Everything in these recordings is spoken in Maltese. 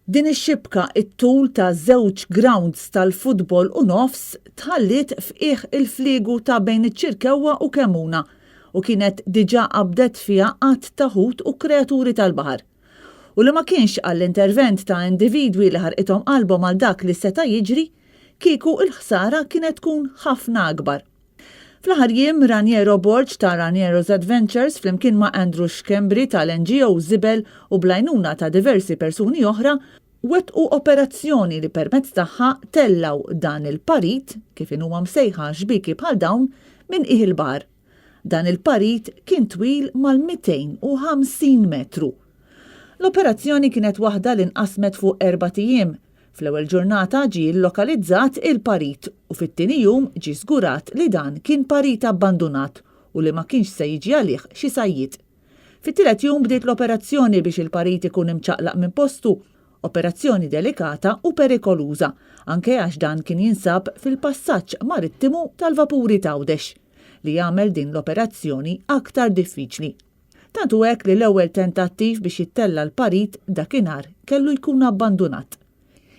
Din ix-xibka it-tul ta' żewġ grawnds tal-futbol u nofs tħalliet f'qiegħ il-fliegu ta' bejn iċ-Ċirkewwa u Kemmuna u kienet diġà qabdet fiha għadd ta' ħut u kreaturi tal-baħar. U li ma kienx għall-intervent ta' individwi li ħarqithom qalbhom għal dak li seta' jiġri, kieku l-ħsara kienet tkun ħafna akbar. Fl-aħħar jiem, Raniero Borg ta' Raniero's Adventures flimkien ma' Andrew Schembri tal-NGO Żibel u bl-għajnuna ta' diversi persuni oħra, wettqu operazzjoni li permezz tagħha tellgħu dan il-parit, kif inhuma msejħa xbieki bħal dawn, minn qiegħ il-baħar. Dan il-parit kien twil mal-250 metru. L-operazzjoni kienet waħda li nqasmet fuq erbat ijiem. Fl-ewwel ġurnata ġie llokalizzat il-parit u fit-tieni jum ġie żgurat li dan kien parit abbandunat u li ma kienx se jiġi għalih xi sajjied. Fit-tielet jum bdiet l-operazzjoni biex il-parit ikun imċaqlaq minn postu, operazzjoni delikata u perikoluża, anke għax dan kien jinsab fil-passaġġ marittimu tal-vapuri t'Għawdex, li jagħmel din l-operazzjoni aktar diffiċli. Tant hu hekk li l-ewwel tentattiv biex jittella' l-parit dakinhar kellu jkun abbandunat.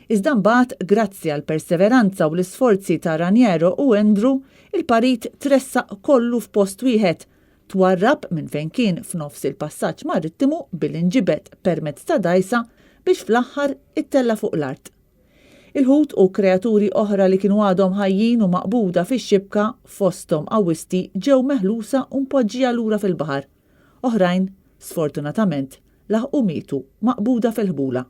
Iżda mbagħad, grazzi għall-perseveranza u l-isforzi ta' Raniero u Andrew, il-parit tressaq kollu f'post wieħed, twarrab minn fejn kien f'nofs il-passaġġ marittimu billi nġibed permezz ta' dgħajsa biex fl-aħħar ittella' fuq l-art. Il-ħut u kreaturi oħra li kienu għadhom ħajjin u maqbuda fix-xibka, fosthom awwisti, ġew meħlusa u mpoġġija lura fil-baħar. Oħrajn, sfortunatament, laħqu mietu maqbuda fil-ħbula.